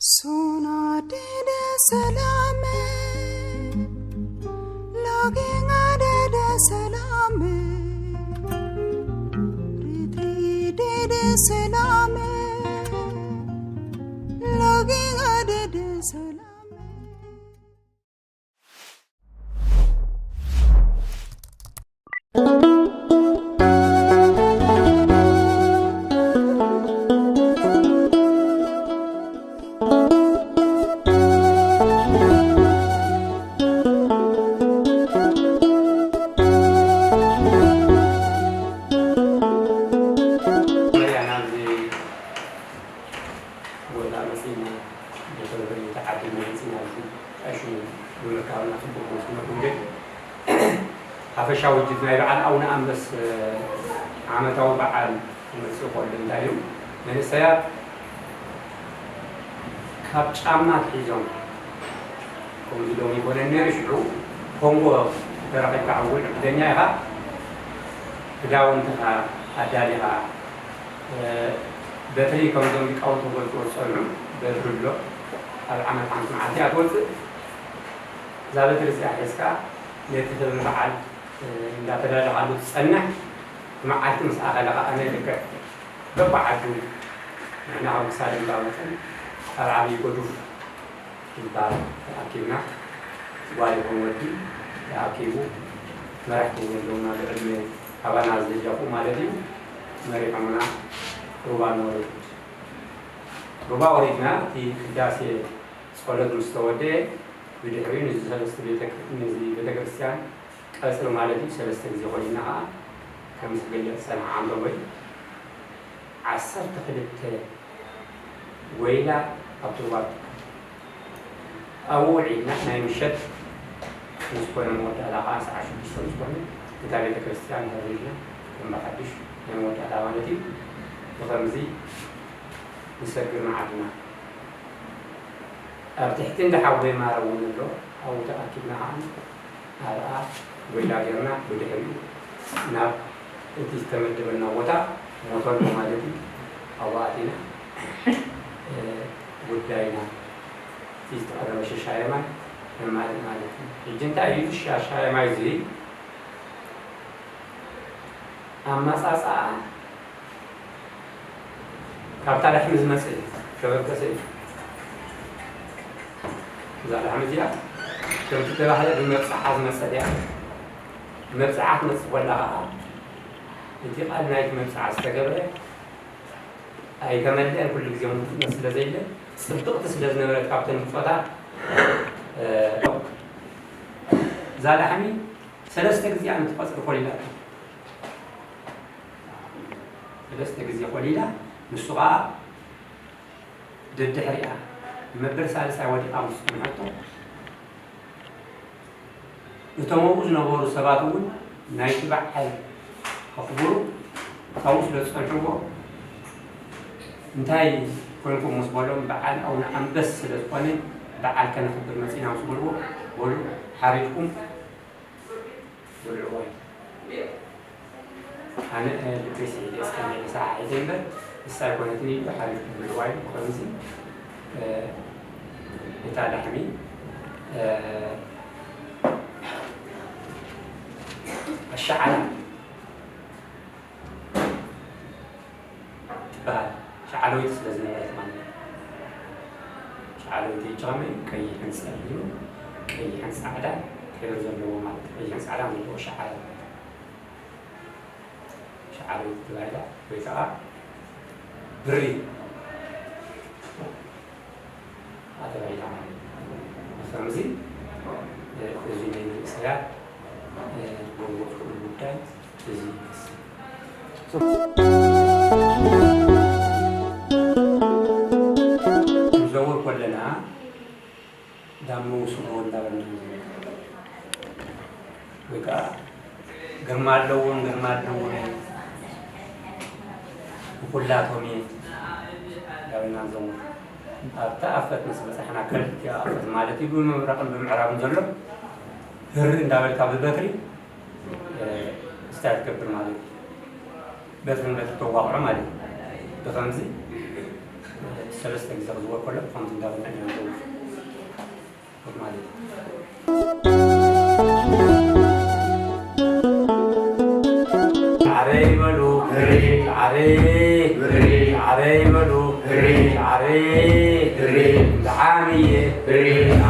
Sona dede salame, loginga dede salame, ritri dede salame, loginga dede salame. መርያ ናብዚ ቦታ መፂና፣ ዶክተር ተዓዲልና መፂና፣ እዚ ቀሺ ብምርካብና ፅቡቅ መስለኩም። ግን ሓፈሻዊ ውጅብ ናይ በዓል ኣቡነ ኣንበስ ዓመታዊ በዓል ክመፅእ ከሎ እንታይ እዩ፣ መንእሰያት ካብ ጫማ ኣትሒዞም፣ ከምዚ ሎሚ ይኮነን ነይሩ፣ ሽዑ ኮንጎ ተረኺብካ ዕውል ዕድለኛ ኢኻ። ክዳውንትኻ ኣዳሊኻ፣ እ፣ በትሪ ከምዞም ሊቃውንቲ ክገልጽዎ ዝጸንሑ በትሪ ኣሎ። ኣብ ዓመት ሓንቲ መዓልቲ እያ ትወጽእ። እዛ በትሪ እዚኣ ሒዝካ ነቲ ክብሪ በዓል፣ እ፣ እንዳተዳለኻሉ ትጸንሕ። መዓልቲ ምስ ኣኸለ ከኣ ነቲ ልክዕ በብዓዱ ንሕና ከም ክሳድ እምባ መጠን ኣብ ዓብዪ ገዱፍ ይበሃል ተኣኪብና፣ ጓል ይኹን ወዲ ተኣኪቡ፣ መራሕቲ እውን ኣለውና፣ ብዕድመ ካባና ዝደጃፉ ማለት እዩ፣ መሪሖምና ሩባ ንወርድ። ሩባ ወሪድና፣ እቲ ቅዳሴ ጸሎት ምስ ተወደአ፣ ብድሕሪኡ ነዚ ሰለስተ ቤተ-፣ ነዚ ቤተክርስትያን ቀጽሪ ማለት እዩ፣ ሰለስተ ግዜ ኾይንና ኸዓ ከም ዝግለጽ ጸንሓ ዓንተቦይ። ዓሰርተ ክልተ ወይላ ኣብ ቱርባብ ኣብኡ ውዒልና፣ ናይ ምሸት ምስ ኮነ መወዳእታ ኸዓ ሰዓት ሽዱሽተ ምስ ኮነ እታ ቤተ ክርስቲያን ኸሪድና ከም ብሓድሽ ናይ መወዳእታ ማለት እዩ። ብኸምዚ ንሰግር መዓድና። ኣብ ትሕቲ እንዳ ሓወይ ማረ እውን ኣሎ። ኣብኡ ተኣኪብና ኸዓ ኣብኣ ጎይላ ጌርና፣ ብድሕሪኡ ናብ እቲ ዝተመደበልና ቦታ ሞተሎ ማለት እዩ። ኣብኡ ኣቲና፣ እ፣ ጉዳይና እቲ ዝተቐረበ ሽሻየ ማይ ነማልእ ማለት እዩ። ሕጂ እንታይ እዩ እዚ ሽሻየ ማይ እዚ? ኣመጻጽኣ ካብታ ላሕሚ ዝመጽእ እዩ፣ ተበገሰ እዩ። እዛ ላሕሚ እዚኣ ከምቲ ተባህለ ብመብጽዓ ዝመጸት እያ። ብመብጽዓ ትመጽእ ኮላ ኸዓ፣ እቲ ቃል ናይቲ መብጽዓ ዝተገብረ ኣይተመልአን፣ ኩሉ ግዜ ምሉእ ስለ ዘይለ፣ ጽብቕቲ ስለ ዝነበረት ካብተን ብጾታ፣ እ፣ እዛ ላሕሚ ሰለስተ ግዜ ኣነ ትቆጽሪ ኮሊላታ። ሰለስተ ግዜ ኮሊላ፣ ንሱ ኸኣ ደድሕሪኣ መበል ሳልሳይ ወዲቓ ምስ ጸንሐቶ፣ እቶም ኣብኡ ዝነበሩ ሰባት እውን ናይቲ በዓል ከኽብሩ ካብኡ ስለ ዝጸንሕዎ፣ እንታይ ኮንኩም ምስ በሎም፣ በዓል ኣቡነ ኣንበስ ስለ ዝኾነ በዓል ከነኽብር መጺና ምስ በልዎ፣ በሉ ሓሪድኩም ብልዕዋይ። ኣነ፣ እ፣ ልበይ ስዒደ እስካብ ናይ ምሳሕ ሒዘ እምበር፣ ንሳ ኣይኮነትን ኢሉ ሓሪፍ ብልዕዋይ። ብኸምዚ፣ እ፣ እታ ላሕሚ፣ እ፣ ኣሻዓላ ትበሃል። ሸዓለወይቲ ስለ ዝነበረት ማለት እዩ። ሸዓለወይቲ ሕጂ ከመይ እዩ? ቀይሕን ጸሊምን፣ ቀይሕን ጻዕዳን ሕብሪ ዘለዎ ማለት እዩ። ቀይሕን ጻዕዳን ዘለዎ ሸዓለ፣ ሸዓለወይቲ ተባሂላ ወይ ከዓ ብሪ ተባሂላ ማለት እዩ። ከምዚ፣ እ፣ እዚ ናይ መንእሰያት፣ እ፣ ክገብርዎ ዝኽእሉ ጉዳይ እዚ ይመስል። ክንዘውር ከለና ዳሞ ውስኖ እንዳበልና ንዘውር። ወይ ከዓ ግርማ ኣለዎም፣ ግርማ ኣለዎም፣ ንኹላቶም እየ እንዳበልና ንዘውር። ኣብታ ኣፈት ምስ በጻሕና፣ ከልቲኣ ኣፈት ማለት እዩ፣ ብምብራቕን ብምዕራብን ዘሎ ህር እንዳበልካ ብበትሪ፣ እ፣ ስታይ ትገብር ማለት እዩ። በትሪ ንበትሪ ተዋቕዖ ማለት እዩ። ብኸምዚ፣ እ፣ ሰለስተ ግዜ ክዝወር ከሎ ብኸምዚ እንዳበልና ኢና ንዝውር ማለት እዩ። ዓረይ በሉ፣ ዓረይ፣ ዓረይ በሉ፣ ዓረይ፣ ዓረይ፣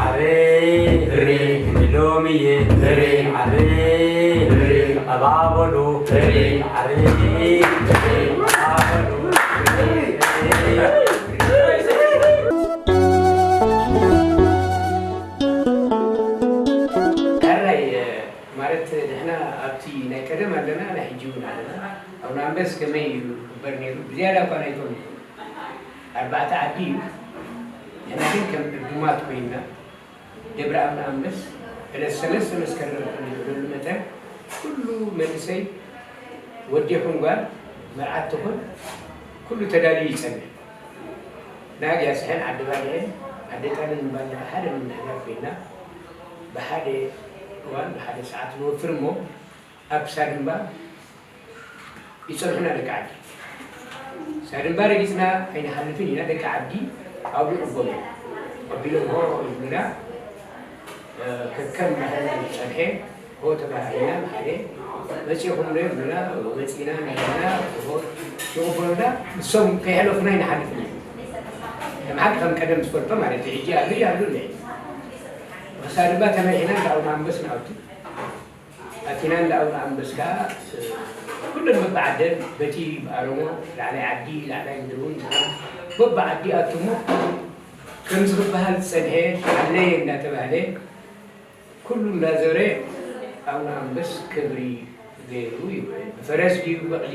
ዓረይ፣ ሎምየ፣ ዓረይ፣ ተቐባበሉ፣ ዓረይ፣ ተቐባበሉ። ሕራይ፣ ማለት ንሕና ኣብቲ ናይ ቀደም ኣለና፣ ናይ ሕጂ እውን ኣለና። ኣቡነ ኣንበስ ከመይ እዩ ክግበር ነይሩ? ብዝያዳ እኳ ናይቶም ኣርባዕተ ዓዲ እዩ። ንሕና ግን ከም ዕዱማት ኮይንና ደብረ ኣቡነ ኣንበስ ዕለት ሰለስተ መስከረም ከም ዝብለሉ መጠን ኩሉ መንእሰይ ወዲ ይኹን ጓል መርዓት ትኹን ኩሉ ተዳልዩ ይጸንሕ። ናግያ ስሐን ዓዲ ባድዕን ዓዲ ጣልን ባንዳ ሓደ ምምሕዳር ኮይና ብሓደ እዋን ብሓደ ሰዓት ንወፍር እሞ ኣብ ሳድምባ ይጸንሑና ደቂ ዓዲ። ሳድምባ ረጊጽና ኣይንሓልፍን ኢና። ደቂ ዓዲ ኣብኡ ይቕበሉ። ኣቢሎም ሆ ይብሉና። ከከም ባህልና ዝጸንሐ ሆ ተባሂልና ብሓደ መጺኹም ዶ ይብሉና። መጺና ናይና ሆ ይቕበሉና። ንሶም ከይሕለፉና ኣይንሓልፍን ኢና። ከም ሓቂ ከም ቀደም ዝፈልጦ ማለት እዩ። ሕጂ ኣሎ ይሃሉ እኒሀ። ሳድምባ ተመሪሕና እንዳ ኣቡነ ኣንበስ ንኣቱ። ኣቲና እንዳ ኣቡነ ኣንበስ ከኣ ኩለን በብዓደን በቲ ብኣረሞ ላዕላይ ዓዲ፣ ላዕላይ ምድሪ እውን በብዓዲ ኣቱሞ ከምዚ ክበሃል ዝጸንሐ ኣለየ እንዳተባህለ ኩሉ እንዳዞረ ኣቡነ ኣንበስ ክብሪ ገይሩ ይውዕል። ብፈረስ ድዩ በቕሊ፣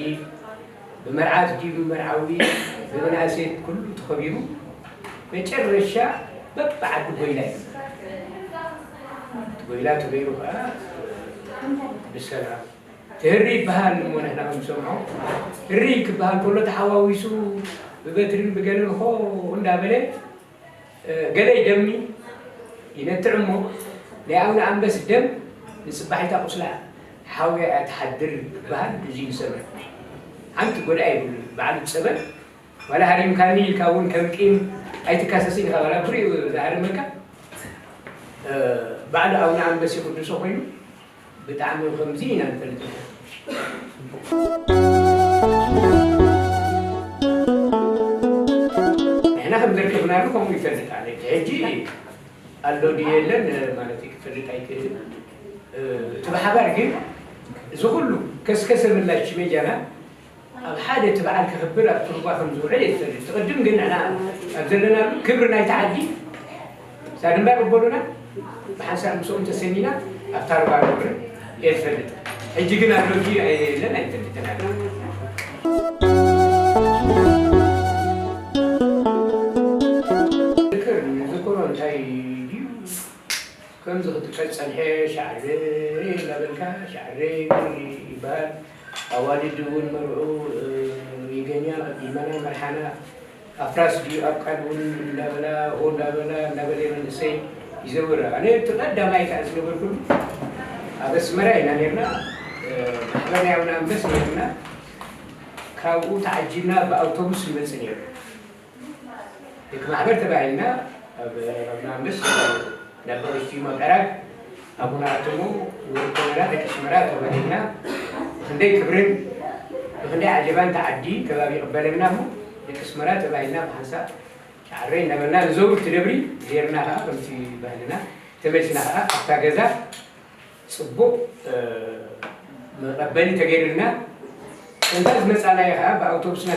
ብመርዓት ድዩ ብመርዓዊ፣ ብመናእሰይ ኩሉ ተኸቢቡ መጨረሻ በብዓዲ ጎይላ እዩ። ጎይላ ተገይሩ ከዓ ብሰላም ትህሪ ይበሃል እሞ ንሕና ከም ንሰምዖ ህሪ ክበሃል ከሎ ተሓዋዊሱ ብበትርን ብገለን ሆ እንዳበለ ገለ ይደሚ ይነትዕ እሞ ናይ ኣቡነ ኣንበስ ደም ንጽባሒታ ቁስላ ሓውያ እያ ትሓድር ክበሃል እዚ ንሰምዕ። ሓንቲ ጎዳኢ የብሉን። በዓል ጸበል ዋላ ሃሪምካኒ ኢልካ እውን ከም ቂም ኣይትካሰስን ኢኻ። ዋላ ብሪኡ ዝሃርመካ ባዕሉ ኣቡነ ኣንበስ ይቅድሶ ኮይኑ ብጣዕሚ ከምዚ ኢና ንፈልጥ። ንሕና ከም ዘርከብናሉ ከምኡ ይፈልጥ ኣነ። ሕጂ ኣሎ ድዩ የለን ማለት እዩ ክፈልጥ ኣይክእልን። እቲ ብሓባር ግን እዚ ኩሉ ከስከሰ ምላሽ ሽሜጃና ኣብ ሓደ እቲ በዓል ክኽብር ኣብ ትርጓ ከም ዝውዕል እየ ዝፈልጥ። እቲ ቅድም ግን ንሕና ኣብ ዘለናሉ ክብሪ ናይቲ ዓዲ ሳድምባ ይቕበሉና፣ ብሓንሳእ ምስኦም ተሰኒና ኣብ ታርባ ንውዕል እየ ዝፈልጥ። ሕጂ ግን ኣሎ ድዩ የለን ኣይፈልጥን ኣነ። ዝክር ንዝክሮ እንታይ ድዩ? ከምዚ ክትቀጽ ጸንሐ ሻዕረይ እናበልካ ሻዕረይ ይበሃል። ኣዋልድ እውን መርዑ ይገኛ ይመና መርሓና ኣፍራስ ድዩ ኣብ ቃል እውን እንዳበላ ሆ እንዳበላ እንዳበለ መንእሰይ ይዘውር። ኣነ እቲ ቀዳማይ ከዓ ዝነበርኩሉ ኣብ ኣስመራ ኢና ነርና። ማሕበር ናይ ኣቡነ ኣንበስ ነርና። ካብኡ ተዓጂብና ብኣውቶቡስ ይመጽእ ነይሩ። ደቂ ማሕበር ተባሂልና ኣብ ኣቡነ ኣንበስ ናብ በረሽቲ መምዕራግ ኣቡነ ኣተሙ ወርኮነና ደቂ ኣስመራ ተባሂልና ብክንደይ ክብርን ብክንደይ ዓጀባን ተዓዲ ከባቢ ይቕበለና እሞ ደቂ ኣስመራ ተባሂልና ብሓንሳእ ሻዕረይ እናበልና ንዘውር ትደብሪ ጌርና ከዓ ከምቲ ባህልና ተመልስና ከዓ ኣብታ ገዛ ጽቡቕ መቐበሊ ተገይሩልና እንዳ ዝመጻናዮ ከዓ ብኣውቶቡስና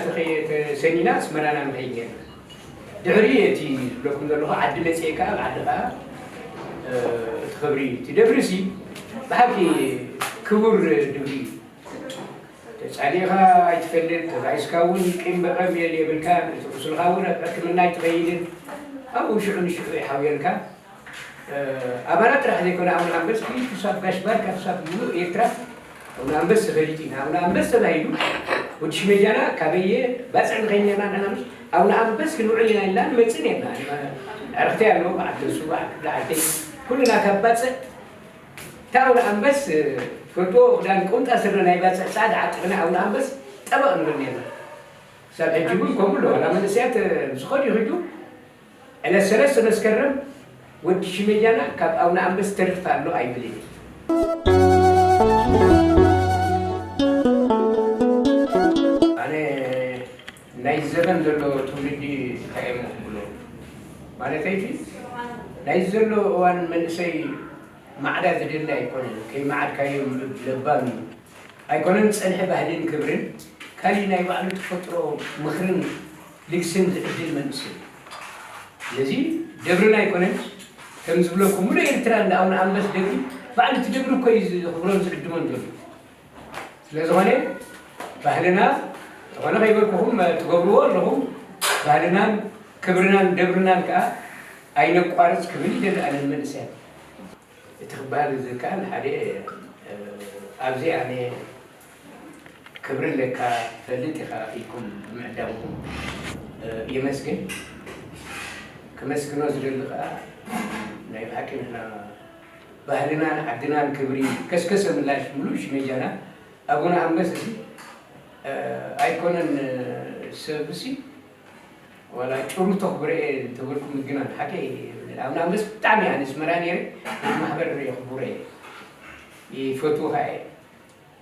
ተሰኒና ኣስመራና ንኸይድ ጌርና። ድሕሪ እቲ ዝብለኩም ዘለኹ ዓዲ መፅኤ ከዓ ኣብ ዓዲ ከዓ እቲ ክብሪ እዩ። እቲ ደብሪ ሲ ብሓቂ ክቡር ድብሪ እዩ። ተፃሊእኻ ኣይትፈልጥ፣ ተባኢስካ እውን ቂም በቐል የብልካን። እቲ ቁስልኻ እውን ኣብ ሕክምና ኣይትኸይድን። ኣብኡ ሽዑ ንሽዑ ይሓውየልካ። ኣባላት ጥራሕ ዘይኮነ ኣቡነ ኣንበስ ክሳብ ጋሽ ባርካ ክሳብ ሙሉእ ኤርትራ ኣቡነ ኣንበስ ተፈሊጡ ኢና። ኣቡነ ኣንበስ ተባሂሉ ወዲ ሽመጃና ካበየ ባፅዕ ንኸይድ ነርና ንሕና ምስ ኣቡነ ኣንበስ ክንውዕል ኢና ኢልና ንመፅእ ነርና። ኣዕርኽተይ ኣለዉ በዓል ተሱ በዓል ክፍለ ዓይተይ ኩልና ካብ ባፅዕ እታ ኣቡነ ኣንበስ ትፈልጥዎ ክዳን ቁምጣ ስረ ናይ ባፅዕ ፃዕዳ ዓጢቕና ኣቡነ ኣንበስ ጠበቕ ንብል ነርና። ክሳብ ሕጂ እውን ከምኡ ኣሎ። ዋላ መንእሰያት ዝኸዱ ይኽዱ። ዕለት ሰለስተ መስከረም ወዲ ሽመጃና ካብ ኣቡነ ኣንበስ ተርፍ ኣሎ ኣይብልን። ኣነ ናይ ዘበን ዘሎ ትውልዲ እንታይ እዮም ክብሎ? ማለተይ እቲ ናይ ዘሎ እዋን መንእሰይ ማዕዳ ዝደሊ ኣይኮነን። ከይመዓድካዮም ለባም እዩ። ኣይኮነን ጸንሐ ባህልን ክብርን፣ ካሊእ ናይ ባዕሉ ተፈጥሮ ምኽርን ልግስን ዝዕድል መንእሰይ እዩ። ስለዚ ደብርና ኣይኮነን፣ ከም ዝብለኩም፣ ሙሉእ ኤርትራ እንዳ ኣቡነ ኣንበስ ደብሪ፣ ባዕሉ እቲ ደብሪ እኮ እዩ ዘኽብሮን ዝዕድሞን ዘሎ። ስለ ዝኾነ ባህልና፣ ዝኾነ ከይበልኩኹም ትገብርዎ ኣለኹም፣ ባህልናን ክብርናን ደብርናን ከኣ ኣይነቋርጽ ክብል ይደሊ ኣነ ንመንእሰያት። እቲ ክበሃል ዝከኣል ሓደ፣ እ፣ ኣብዚ ኣነ ክብሪ ኣለካ ትፈልጥ ኢኻ ኢልኩም ብምዕዳምኩም፣ እ፣ የመስግን። ከመስግኖ ዝደሊ ከኣ ናይ ብሓቂ ንሕና ባህልናን ዓድናን ክብሪ ከስከሰ ምላሽ ሙሉእ ሽመጃና ኣቡነ ኣንበስ እዚ፣ እ፣ ኣይኮነን ሰብሲ ዋላ ጭሩቶ ክብረኤ እንተበልኩም ምግናን ሓቂ ኣብ ንኣንበስ ብጣዕሚ ኣነ ኣስመራ ነይረ ማሕበር የኽብሮ እየ ይፈትዎ ከዓ እየ።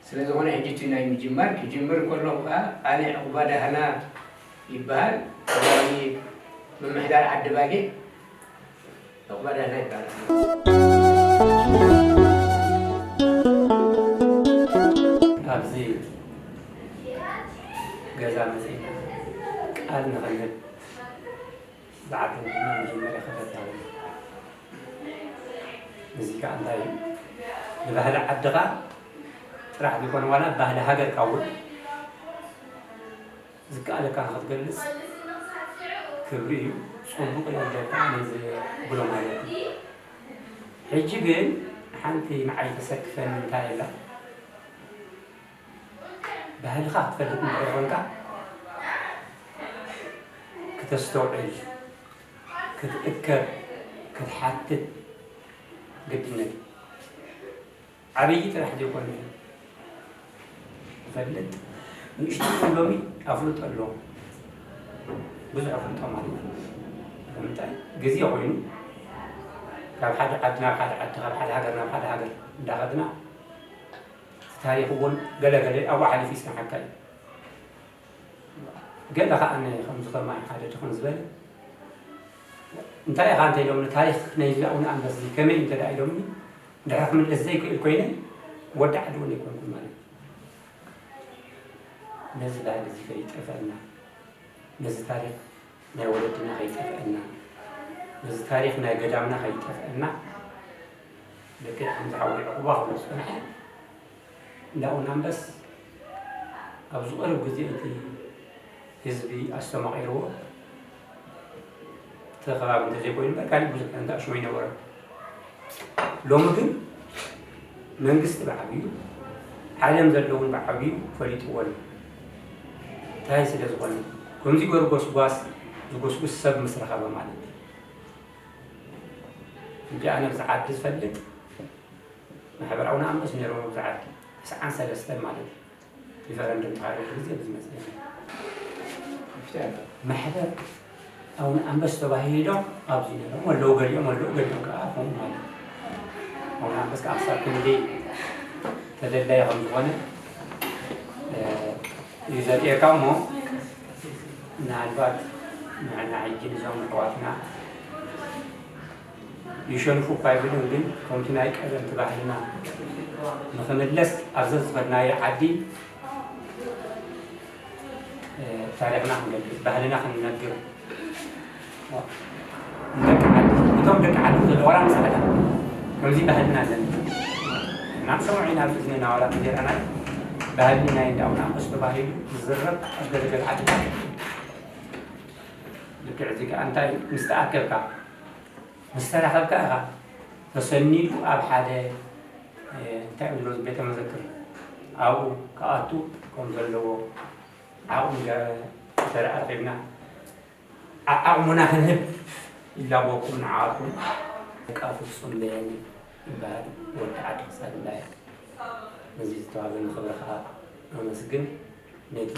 ስለ ዝኾነ ሕጂ እቲ ናይ ምጅማር ክጅምር ከለኹ ከዓ ኣነ ዕቑባ ዳህና ይበሃል። ከባቢ ምምሕዳር ዓዲ ባጌ ዕቑባ ዳህና ይበሃል። ኣብዚ ገዛ መፂና ቃል ንኽንህብ ብዓድና ድማ መጀመርያ ክብረት ይሃበና። እዚ ከዓ እንታይ እዩ? ንባህሊ ዓድኻ ጥራሕ ዘይኮነ ዋላ ባህሊ ሃገርካ እውን ዝከኣለካ ንኽትገልጽ ክብሪ እዩ። ጽቡቕ እዩ ኢለ ከዓ ነዚ ብሎ ማለት እዩ። ሕጂ ግን ሓንቲ ንዓይ ተሰክፈኒ እንታይ ኣላ? ባህልኻ ክትፈልጥ እንድሕር ኮንካ፣ ክተስተውዕል፣ ክትእከብ፣ ክትሓትት ግድነት እዩ። ዓብዪ ጥራሕ ዘይኮነ ክፈልጥ፣ ንእሽቶ እውን ሎሚ ኣፍልጦ ኣለዎ። ብዙሕ ኣፍልጦ ማለት እዩ። ንምንታይ? ግዜ ኮይኑ ካብ ሓደ ዓዲ ናብ ሓደ ዓዲ፣ ካብ ሓደ ሃገር ናብ ሓደ ሃገር እንዳኸድና እቲ ታሪኽ እውን ገለ ገለ ኣብኡ ሓሊፉ ይጽንሓካ እዩ። ገለ ከኣ ን-፣ ከምዚ ከማይ ሓደ ድኽም ዝበለ፣ "እንታይ ኢኻ?" እንተ ኢሎምኒ፣ "ታሪኽ ናይ እዚ ኣቡነ ኣንበስ እዚ ከመይ?" እንተ ደኣ ኢሎምኒ፣ እንድሕር ክምልስ ዘይክእል ኮይነ፣ ወዲ ዓዲ እውን ኣይኮንኩን ማለት እዩ። ነዚ ባህሊ እዚ ከይጠፍአና፣ ነዚ ታሪኽ ናይ ወለድና ከይጠፍአና፣ ነዚ ታሪኽ ናይ ገዳምና ከይጠፍአና፣ ልክዕ ከምዚ ሓወይ ዕቑባ ክብሎ ዝጸንሐ፣ እንዳ ኣቡነ ኣንበስ ኣብዚ ቀረብ ግዜ እቲ ህዝቢ ኣስተማቒርዎ፣ እቲ ከባቢ እንተዘይኮይኑ እምበር ካሊእ ብዙሕ እንዳ ሽሙ ኣይነበሮን። ሎሚ ግን መንግስቲ ብዓብዩ፣ ዓለም ዘሎ እውን ብዓብዩ ፈሊጥዎ ኣሎ። እንታይ ስለ ዝኾነ? ከምዚ ገይሩ ጎስጓስ ዝጎስጉስ ሰብ ምስ ረኸበ ማለት እዩ። እንጂ ኣነ ኣብዚ ዓዲ ዝፈልጥ ማሕበር ኣቡነ ኣንበስ ነይሮም ኣብዚ ዓዲ፣ ተስዓን ሰለስተን ማለት እዩ። ሪፈረንደም ተኻይዱ ግዜ ኣብዚ መፅእ። ማሕበር ኣቡነ ኣንበስ ተባሂሎም ኣብዚ ነይሮም ኣለዉ፣ ገሊኦም ኣለዉ፣ ገሊኦም ከዓ ኣርፎም ማለት እዩ። ኣቡነ ኣንበስ ከዓ ክሳብ ክንደይ ተደላዪ ከም ዝኾነ፣ እ፣ እዩ ዘርእየካ እሞ፣ ምናልባት ንሕና ሕጂ ንዞም ኣሕዋትና ይሸንፉ እኳ ኣይብልን፣ ግን ከምቲ ናይ ቀደምቲ ባህልና ንኽምለስ ኣብ ዘዝኸድናዮ ዓዲ፣ እ፣ ታሪኽና ክንገልጽ፣ ባህልና ክንነግር፣ ንደቂ ዓዲ፣ እቶም ደቂ ዓዲ ዘለዉ ዋላ ንስኻትካ ከምዚ ባህልና ኣለና። ናብ ሰምዑ ኢና ኣብ እዝንና ዋላ እንተዘይረኣናዮ፣ ባህሊ ናይ እንዳ ኣቡነ ኣንበስ ተባሂሉ ዝዝረብ ኣብ ገለገለ ዓድታት ልክዕ እዚ ከኣ እንታይ እዩ? ምስ ተኣከብካ፣ ምስ ተራኸብካ ኢኻ ተሰኒዱ ኣብ ሓደ፣ እ፣ እንታይ እዮም ዝብሎ፣ ቤተ መዘክር ኣብኡ ክኣቱ ከም ዘለዎ ዓቕሚ ገ-፣ እንተ ደኣ ረኺብና፣ ዓ-፣ ዓቕሙና ክንህብ ይላበወኩም ንዓኹም። በቃ ፍጹም በየነ ይበሃል፣ ወዲ ዓዲ ክሳድ እምባየ። ነዚ ዝተዋህበኒ ክብሪ ከኣ ኣመስግን። ነቲ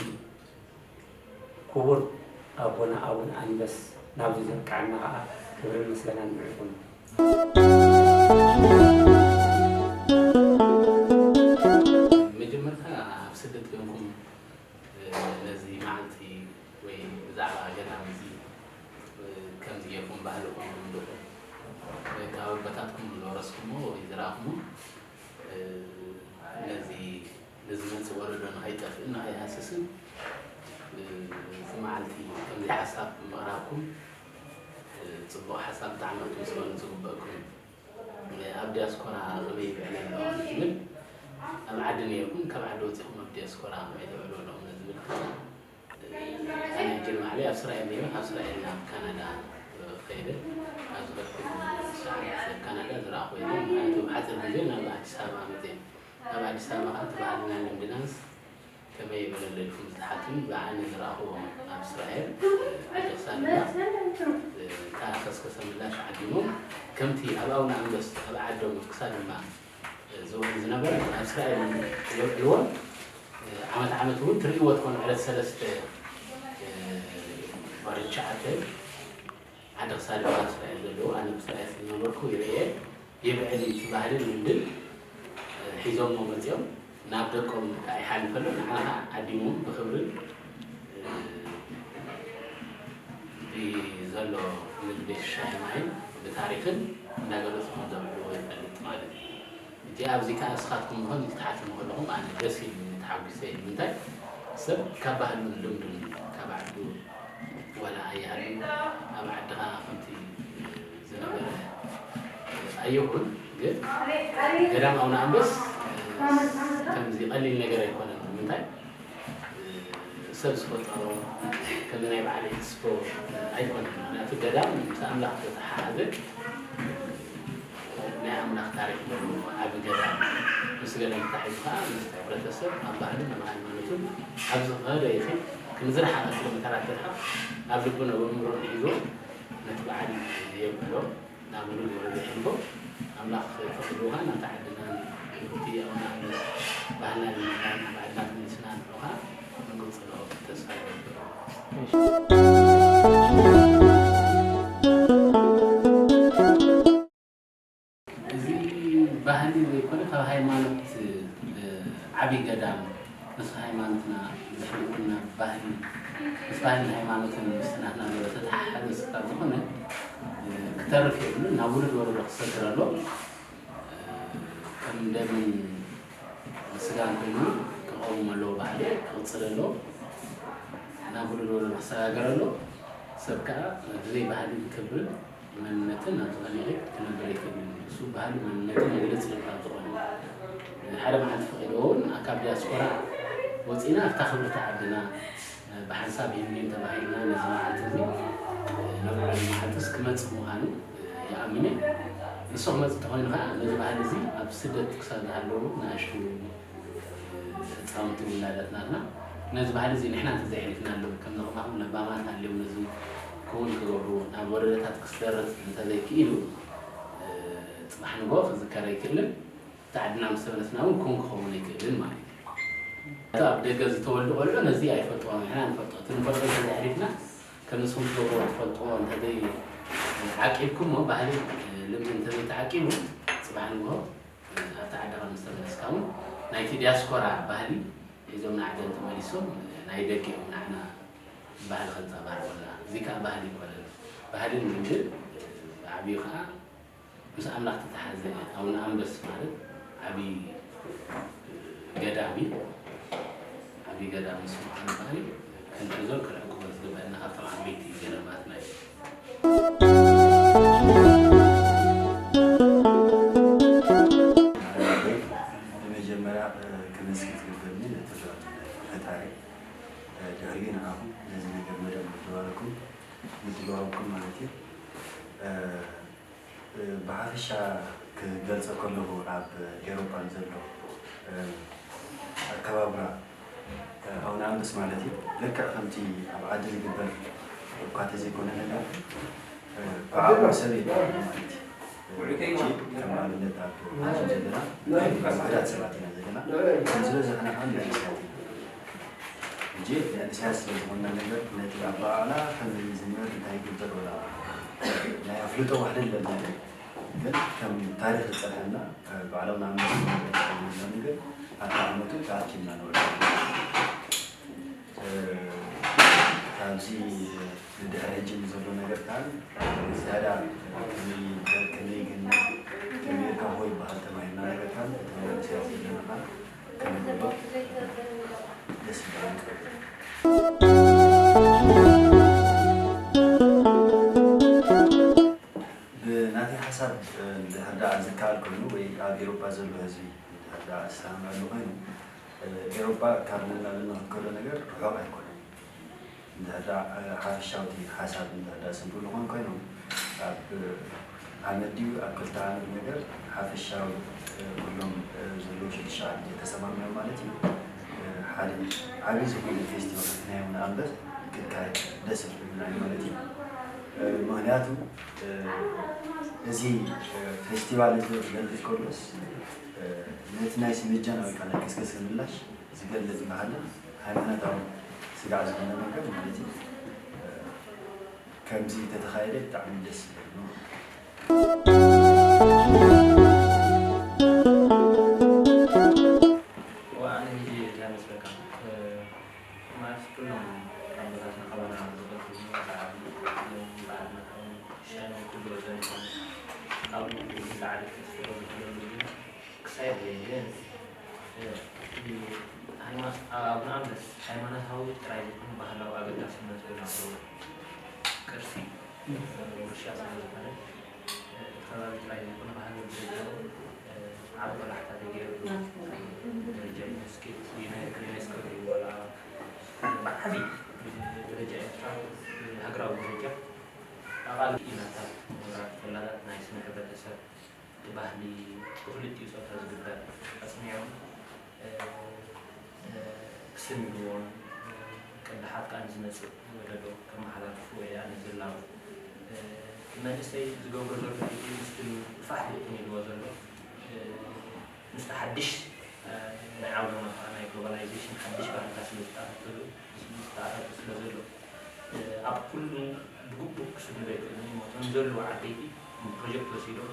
ክቡር ኣቦና ኣቡነ ኣንበስ ናብዚ ዘብቅዓና ኸኣ ክብርን ምስጋናን ንዕኡ ይኹን። መጀመርታ ኣብ ስደት ኮንኩም ነዚ መዓልቲ ወይ ብዛዕባ ገዳም እዚ ከምዚ ጌርኩም ባህልኹም እንድኹም ካብ ኣቦታትኩም ዝወረስኩሞ ወይ ዝረኣኹሞ ነዚ ንዝመጽእ ወለዶ ንኸይጠፍእን ንኸይሃስስን እዚ መዓልቲ ከምዚ ሓሳብ ምቕራብኩም ጽቡቕ ሓሳብ ብጣዕሚ ክትምስገኑ ዝግበእኩም እዩ። ኣብ ዲያስፖራ ከመይ ይብዕል ኣሎ ዝብል ኣብ ዓዲ ነይርኩም ካብ ዓዲ ወጺኹም ኣብ ዲያስፖራ ከመይ ተብዕሉ ኣለኹም ዝብል ኣነ ሕጂ ንባዕለይ ኣብ እስራኤል ነይረ፣ ካብ እስራኤል ናብ ካናዳ ከይደ። ኣብ ዝኸድኩሉ ሰዓት ካናዳ ዝረኣኹ የለን። ምኽንያቱ ብሓፂር ግዜ ናብ ኣዲስ ኣበባ መፅየ። ኣብ ኣዲስ ኣበባ ከዓ እቲ ባህልና ልምድናንስ ከመይ ይበለለልኩም ዝተሓቱኒ ብዓይኒ ዝረኣኹዎም ኣብ እስራኤል ዓዲ ክሳድ እታ ከስከሰ ምላሽ ዓዲሞም ከምቲ ኣብ ኣቡነ ኣንበስ ኣብ ዓዶም ክሳድ እማ ዝውዕል ዝነበረ ኣብ እስራኤል የብዕልዎን ዓመት ዓመት እውን ትርእይዎ ትኾኑ ዕለት ሰለስተ ወርሒ ትሽዓተ ዓዲ ክሳድ ኣብ እስራኤል ዘለዉ ኣነ ኣብ እስራኤል ስለዝነበርኩ ይርእየ የብዕል እዩ እቲ ባህልን ልምድን ሒዞሞ መፅኦም ናብ ደቆም ከዓ ይሓልፈሉ ንዓና ከዓ ዓዲሞም ብክብርን ዘሎ ምግቢ ሻሂ ማይን ብታሪኽን እንዳገለፁ ከም ዘብዕልዎ ይፈልጥ ማለት እዩ። እቲ ኣብዚ ከዓ እስኻትኩም ኾን ትሓትሙ ከለኹም ኣነ ደስ ኢሉ ተሓጒሰ ኢሉ ምንታይ ሰብ ካብ ባህሉን ልምዱን ካብ ዓዱ ወላ ኣይሃሉ ኣብ ዓድኻ ከምቲ ዝነበረ ኣይኹን ግን ገዳም ኣቡነ ኣንበስ ከምዚ ቀሊል ነገር ኣይኮነን ምንታይ ሰብ ዝፈጠሮ ከም ናይ በዓል ኤክስፖ ኣይኮነን። ምክንያቱ ገዳም ምስ ኣምላኽ ዝተተሓሓዘ ናይ ኣምላኽ ታሪክ ዘለዎ ዓቢ ገዳም ምስ ገዳም ተታሒዙ ከዓ ምስ ሕብረተሰብ ኣብ ባህልን ኣብ ሃይማኖትን ኣብ ዝኸደ ይኽእል ክንዝረሓቐ ኪሎ ሜተራት ዝርሓቕ ኣብ ልቡን ኣብ ኣእምሮን ሒዝዎ ነቲ በዓል የብዕሎ። ናብ ውሉድ ወለዶ የሕልፎ። ኣምላኽ ፈቒድዎ ኸኣ ናብታ ዓድናን ናብቲ ኣቡነ ኣንበስ ባህልናን ልምድናን ኣብ ዓድና ተመሊስና ንዑ ኸኣ ክንቅጽሎ ተስፋ ይገብር። እዚ ባህሊ ዘይኮነ ካብ ሃይማኖት ዓብዪ ገዳም ምስ ሃይማኖትና ዝሕልወና ባህሊ ምስ ባህልን ሃይማኖትን ምስ ናትና ዘሎ ተተሓሓዘ ስፍራ ዝኾነ ክተርፍ የብሉን። ናብ ውሉድ ወለዶ ክሰግር ኣሎ። ከም ደምን ስጋን ኮይኑ ክቐውም ኣለዎ። ባህሊ ክቕፅል ኣለዎ። ናብ ውሉድ ወለዶ ክሰጋገር ኣለዎ። ሰብ ከዓ ብዘይ ባህልን ክብርን መንነትን ኣብ ዝኾነ ይኹን ክነብር ኣይክእልን። እሱ ባህሉ መንነቱ መግለፂ እዩ ካብ ዝኾነ ሓደ መዓልቲ ፈቒድዎ እውን ካብ ዲያስፖራ ወፂና ኣብታ ክብርቲ ዓድና ብሓንሳብ ዩኒየን ተባሂልና ነዚ መዓልቲ እዚ ነብዕለሉ መዓልትስ ክመፅእ ምዃኑ ይኣምን እየ። ንሱ ክመፅእ እንተኾይኑ ከዓ ነዚ ባህሊ እዚ ኣብ ስደት ክሳብ ዝሃለዉ ንኣሽቱ ህፃውንቲ ውላዳት ናትና ነዚ ባህሊ እዚ ንሕና እንተዘይሕሊፍናሉ ከምዚ ከማኹም ለባማት ሃልዮም ነዚ ክውን ክገብሩ ናብ ወረዳታት ክስደርት እንተዘይክኢሉ ፅባሕ ንግሆ ክዝከር ኣይክእልን። እቲ ዓድና ምስ ተመለስና እውን ክውን ክኸውን ኣይክእልን ማለት እዩ። እቲ ኣብ ደገ ዝተወልዱ ቆልዑ ነዚ ኣይፈልጥዎን ንሕና ንፈልጦ እቲ ንፈልጦ እንተዘይሕሊፍና ከም ንስኹም ትገብርዎ ትፈልጥዎ እንተዘይ ዓቂብኩሞ ባህሊ ልምዲ እንተዘይተዓቂቡ ፅባሕ ንግሆ ኣብቲ ዓድኻ ምስ ተመለስካ እውን ናይቲ ዲያስፖራ ባህሊ ሒዞም ንዓዶም ተመሊሶም ናይ ደገ እዮም ንዓና ባህሊ ከንፀባርቑልና። እዚ ከዓ ባህሊ ኣይኮነን። ባህልን ልምድን ብዓብዩ ከዓ ምስ ኣምላኽ ተተሓዘ ኣቡነ ኣንበስ ማለት ዓብዪ ገዳም እዩ። ዓብዪ ገዳም ምስ ምዃኑ ከዓኒ ክንሕዞን ክንዕቅቦን ዝግበአና ካብቶም ዓበይቲ ገዳማትና እዩ። ብመጀመርያ ክምስክር ዝግበኒ ነቲ ፈጣሪ ድሕሪኡ ንዓኹም ነዚ ነገር መደብ ምድዋልኩም ምድዋልኩም ማለት እዩ። ብሓፈሻ ክገልፆ ከለኹ ኣብ ኤሮፓ ንዘሎ ኣከባብራ ኣቡነ ኣንበስ ማለት እዩ። ልክዕ ከምቲ ኣብ ዓዲ ዝግበር እኳ ተዘይኮነ ነገር ብዓቕሙ ሰብ የለን ማለት እዩ። ሕጂ ከም ኣብነት ኣብ ዓዲ ዘለና ውሑዳት ሰባት ኢና ዘለና። ዝበዝሕና ከዓ መንእሰያት ኢና። ሕጂ ንእስያስ ስለ ዝኾንና ነገር ነቲ ኣበዓዕላ ከመይ ይዝመር እንታይ ይግበር ወላ ናይ ኣፍልጦ ዋሕዲ ኣለና ግን ከም ታሪኽ ዝፀንሐና ባዕሎም ንኣምስና ነገር ኣታ ዓመቱ ተኣኪብና ንወዳ ካብዚ ንድሕሪ ሕጂ ንዘሎ ነገር ከዓ ዝያዳ ከመይ ግን ከመይ ርካቦ ይበሃል ተባሂልና ነገር ከዓ እተመለስያ ዘለና ከዓ ከመይ ደስ ይበሃል ብናተይ ሓሳብ እንድሕር ደኣ ዝከኣል ኮይኑ ወይ ኣብ ኤሮፓ ዘሎ ህዝቢ እንድሕር ደኣ ዝሰማምዐሉ ኮይኑ ኤሮፓ ካብ ንላልና ከሎ ነገር ርሑቕ ኣይኮነን። እንድሕር ደኣ ሓፈሻውቲ ሓሳብ እንድሕር ደኣ ዝሰምዑ ዝኾኑ ኮይኖም ኣብ ዓመት ድዩ ኣብ ክልተ ዓመት ነገር ሓፈሻዊ ኩሎም ዘለዉ ሽዱሽተ ዓዲ ተሰማሚዖም ማለት እዩ። ሓደ ዓብዪ ዝኾነ ፌስቲቫል ናይ ንኣብነት ክካየድ ደስ ይብለና ማለት እዩ። ምክንያቱ እዚ ፌስቲቫል እዚ ክገልፅ ከሎስ ነቲ ናይ ስምጃን ወይ ከዓ ናይ ከስከስ ምላሽ ዝገልፅ ባህልን ሃይማኖታዊ ስጋዕ ዝኾነ ነገር ማለት እዩ። ከምዚ ተተኻየደ ብጣዕሚ ደስ ይብል። ዋኣነ ሕጂ እንታይ መስለካ ማለት ኩሎም ኣቦታትና ኣባና ዝቐትሉ በዓል መታውን ሸነን ክብሎ ዘንኮን ካብኡ ዝለዓለ ተስፍሮ ዝኽለሉ ግን ክሳይ ግን ኣቡነ ኣምለስ ሃይማኖታዊ ጥራይ ዘይኮነ ባህላዊ ኣገዳስነቱ ናብሮ ቅርሲ ውርሻ ስለ ዝኾነ እቲ ከባቢ ጥራይ ዘይኮነ ባህላዊ ደረጃ ዓቢ ቆላሕታ ተገይሩ ደረጃ ዩኔስኮ ዩኔስኮ ወላ ብዓቢ ደረጃ ኤርትራ ሃገራዊ ደረጃ ኣቓልብ ኢናታት ምሁራት ፈላጣት ናይ ስነ ሕብረተሰብ እቲ ባህሊ ብክልቲኡ ፆታ ዝግበር ኣፅኒዖም ክስንድዎን ቅድሓት ከዓ ንዝመፅእ ወለዶ ከመሓላልፉ እያ ንዝላቡ መንእሰይ ዝገብሮ ዘሎ ሕጂ ምስቲ ፋሕ ብትን ኢልዎ ዘሎ ምስቲ ሓድሽ ናይ ዓውዶና ከዓ ናይ ግሎባላይዜሽን ሓድሽ ባህልታት ስለ ዝተኣታተሉ ዝተኣታተ ስለ ዘሎ ኣብ ኩሉ ብግቡእ ክስንዶ ይኽእል እዩ። እቶም ዘለዉ ዓበይቲ ፕሮጀክት ወሲዶም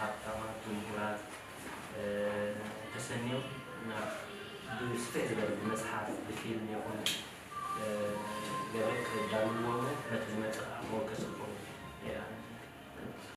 ሃብታማት ምሁራት ተሰንዮም ናብ ብስፍሕ ዝበለ ብመፅሓፍ ብፊልም ይኹን ገለ ክዳልውዎ ነቲ ዝመፅእ ከዓ መወከሲ ክኸውን